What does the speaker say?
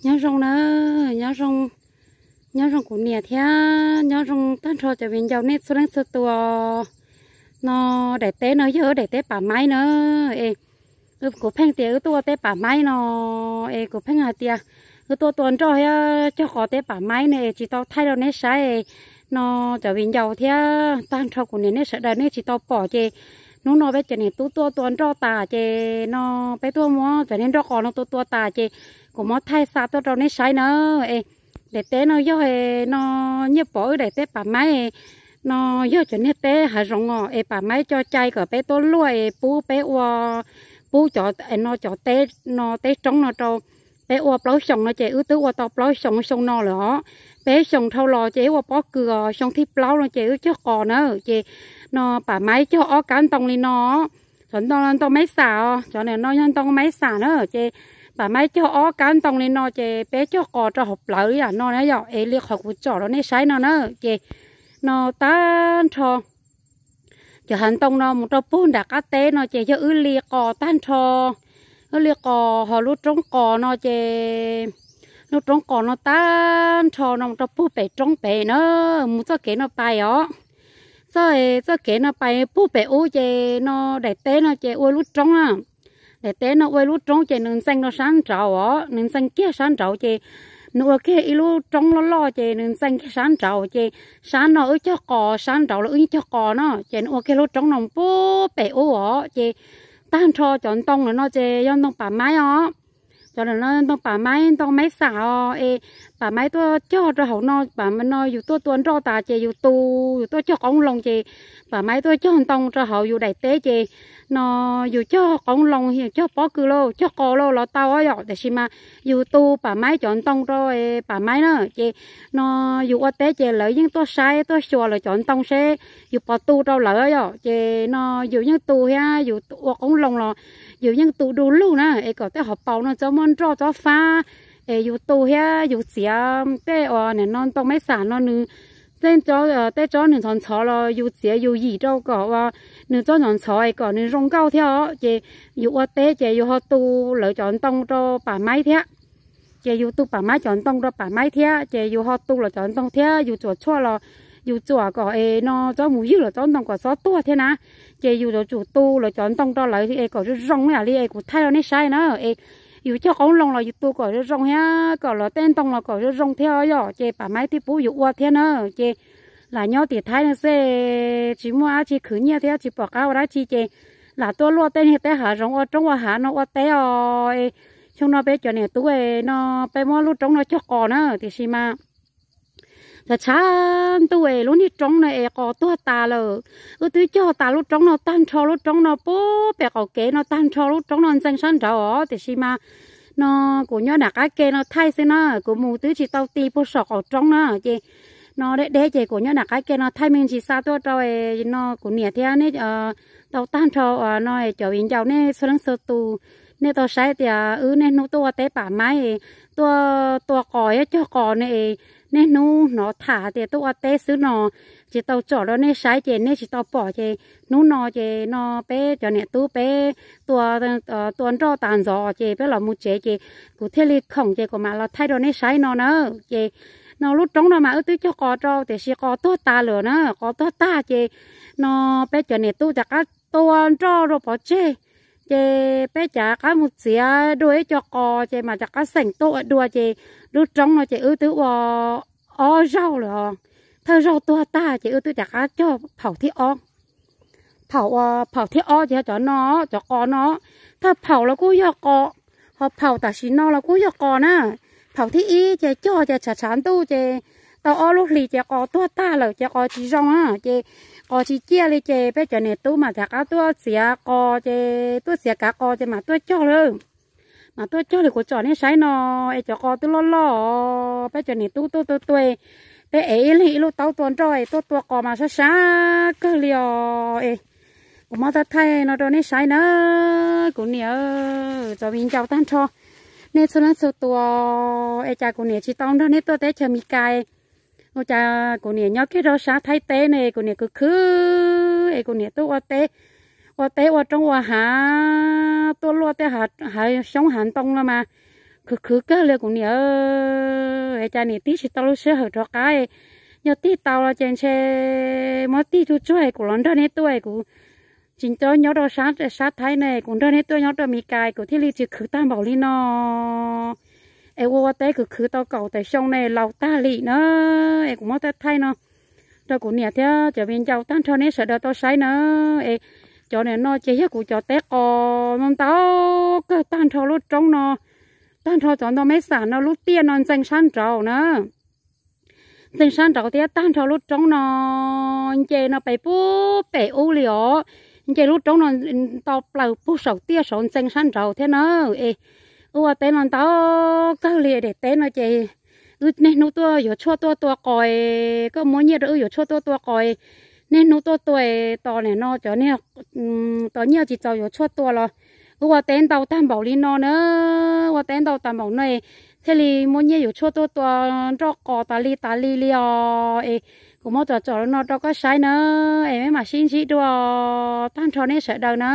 Nyob zoo na, nyob zoo, nyob zoo kuv niam thiab nyob zoo tag nrho cov viv ncaus nej txhua leej txhua tus. No daim teb no yog daim teb Pam Maib na. Es kuv pheej tias wb tuaj ua teb Pam Maib no, es kuv pheej hais tias wb tuaj tua nroj thiab cog qos teb Pam Maib ne es tsis tau thaij rau neb saib. No cov viv ncaus thiab tag nrho kuv niam nej sawv daws nej tsis tau pom ces hnub no peb cov niam tub tuaj tua nroj tas ces no peb tuaj muab cov niag nroj qos no tua tua tas ces kuv muab thaij xa tuaj rau neb saib na. Es daim teb no yog no nyiaj pom wb daim teb Pam Maib no yog cov niag teb hav zoov os es Pam Maib cog cai kom peb tuaj luaj es pub peb ua, pub cov no cov teb no teb roob no rau peb ua plaub xyoos no ces wb twb ua tau plaub xyoos xyoo no lawm os. Peb xyoos dhau los ces wb ua pob kws os xyoo thib plaub no ces wb cog qos na. Ces no Pam Maib cog ob kab ntoo li no, cov ntoo Maib Xam os, cov no yog ntoo Maib Xam na. Ces Pam Maib cog ob kab ntoo li no ces peb cog qos rau hauv plawv ib yam no na yom, es li qhov kuv tsom rau nej saib no na. Ces no tag nrho cov hav ntoo no mus rau puag nram qab teb no ces yog wb li qos tag nrho. Wb li qos ho lub roob qos no ces lub roob qos no tag nrho no mus rau puag pem roob pem na, mus txoj kev no pais os. Txoj, txoj kev no pais puag pem ub ces no daim teb no ces ua lub roob na. Daim teb no ua lub roob ces nws ntxeev rau sab nraud os, nws ntxeev kiag sab nraud ces nws ua kiag ib lub roob loj loj ces nws ntxeev kiag sab nraud ces sab no wb cog qos, sab nraud los wb yeej cog qos no ces nws ua kiag lub roob no puag pem ub os. Ces tag nrho cov ntoo no ces yog ntoo Pam Maib os. Cov no ntoo Pam Maib, ntoo Maib Xam os. Es Pam Maib tuaj cog rau hauv no, Pam Maib no yus tuaj tua nroj tas ces yus tu, yus tuaj cog qoob loo ces Pam Maib tuaj cog ntoo rau hauv yus daim teb ces no yus cog qoob loo, yus cog pob kws lauj, cog qos lauj los tau yom, tiam sis mas yus tu Pam Maib cov ntoo rau Pam Maib na. Ces no yus ua teb ces lawv yeej tuaj saib tuaj xyuas lawv cov ntoo seb yus puas tu rau lawv yom. Ces no yus yeej tu thiab yus ua qoob loo los yus yeej tu du lug na es kom tej hauv paus no txhob muaj nroj txhob fab. Es yus tu thiab yus txiav tej uas nim no ntoo Maib Xam no nws tej, tej tsob nws ntxhov ntxhov los yus txiav yus yim rau kom uas nws txhob ntxhov ntxhov es kom nws zoo nkauj thiab os. Ces yus ua teb ces yus ho tu lawv cov ntoo rau Pam Maib thiab. Ces yus tu Pam Maib cov ntoo rau Pam Maib thiab ces yus ho tu lawv cov ntoo thiab yus txuam tshuaj los yus txuam kom es no txhob mus ywg lawv tsob ntoo kom txhob tuag thiab na. Ces yus yuav tsum tu lawv cov ntoo rau lawv es kom zoo zoo ib yam li es kuv thaij rau nej saib na. Es yus cog qoob loo los yus tu kom zoo zoo thiab kom lawv tej ntoo los kom zoo zoo thiab yom. Ces Pam Maib thiaj pub yus ua thiab na. Ces lam nyob tim Thaib no xwb, tsis muaj dab tsi khwv nyiaj thiab tsis pom qab ua dab tsi ces lam tuaj luaj tej niag teb hav zoov ua roob ua hav no ua teb os. Xyoo no peb cov niam tub no peb muab lub roob no cog qos na, tiam sis mas tshav tshav ntuj es lub niag roob no es qos tuag tas lawm. Wb twb cog tas lub roob no tag nrho, lub roob no puag pem qaum kev no tag nrho, lub roob no ntxeev sab nraud os, tiam sis mas no kuv nyob nram qab ke no thaij xwb na, kuv mus twb tsis tau ti puag saum qaum roob na. Ces no deb deb ces kuv nyob nram qab ke no thaij me ntsis xa tuaj rau no kuv niam thiab nej tau tag nrho uas no cov viv ncaus nej txhua leej txhua tus, nej tau saib tias wb niaj hnub tuaj ua teb Pam Maib, tuaj tua qos thiab cog qos ne, niaj hnub hnov tham tias tuaj ua teb xwb no, tsis tau tsom rau nej saib ces nej tsis tau pom ces hnub no ces no peb cov niam tub peb tua, tua nroj tas ntxov ces peb los mus tsev ces kuv thiaj li khoom ces kuv mam los thaij rau nej saib no na. Ces no lub roob no mas wb twb cog qos rau tiam sis qos tuag tas lawm na, qos tuag tag ces no peb cov niam tub rov qab tua nroj rau pov tseg, ces peb rov qab mus txiav dua ib co qos ces mam rov qab xeem tuaj ua dua ces lub roob no ces wb twb ua ob zaug lawm os. Thawj zaug tuag tag ces wb twb rov qab cog phaum thib ob. Phaum ua, phaum thib ob ces yog cov no, cov qos no, thawj phaum los kuj yog qos, ho phaum tam sim no los kuj yog qos na. Phaum thib ib ces cog ces tshav tshav ntuj ces tau ob lub hlis ces qos tuag tag lawm ces qos tsis zoo na, ces qos tsis ciaj li ces peb cov niam tub mam rov qab tuaj txiav qos ces tuaj txiav kav qos ces mam tuaj cog lawm. Mas tuaj cog li kuv tsom nej saib no, es cov qos twb loj loj os, peb cov niam tub tuaj tua tua, peb ev ib leeg ib lub taub tua nroj es tuaj tua qos mas sab sab kawg li os. Es kuv muab thaij thaij no rau nej saib na, kuv niam, cov viv ncaus tag nrho, nej txhua leej txhua tus, es cas kuv niam tsis tau nrog nej tuaj teb chaws Mes Kas, ua cas kuv niam nyob kiag rau sab Thaib teb ne, kuv niam khwv khwv es kuv niam tuaj ua teb, ua teb ua roob ua hav, tuaj luaj tej hav xyoob hav ntoo no mas khwv khwv kawg li kuv niam. Es cas niam tig tsis tau lub sij hawm rov qab, yog tig tau los ces ntshe muab tig tsuj tsuag kuv los nrog neb tuaj, kuv tsis nyob rau sab Thaib ne, kuv nrog neb tuaj nyob rau Meskas kuv thiaj li tsis khwv tag npaum li no. Es ua ua teb khwv khwv tau kaum tawm xyoo ne laus tag li na, es kuv muab thaij thaij no rau kuv niam thiab cov viv ncaus tag nrho neb sawv daws tau saib na. Es cov niam no ces yog kuv cov teb qos no ntau kawg tag nrho lub roob no, tag nrho cov ntoo meb xam no lub tiaj no ntxeev sab nraud na. Ntxeev sab nraud thiab tag nrho lub roob no nce no pes puag pem ub li os. Nce lub roob no ntau plaws puag saum tiaj saud ntxeev sab nraud thiab na. Es ua teb no ntau kawg li, daim teb no ces wb niaj hnub tuaj yuav tshuaj tuaj tua qos, koj muab nyiaj rau wb yuav tshuaj tuaj tua qos, niaj hnub tuaj tua, tos niam no cov niag tos nyiaj tsis txaus yuav tshuaj tua los wb ua teb ntau tag npaum li no na. Ua teb ntau tag npaum no thiaj li muaj nyiaj yuav tshuaj tuaj tua nroj qos tas li tas li li os. Es kuv muab tsom tsom no rau koj saib na, es meb mam sib ntsib dua, tag nrho neb sawv daws na.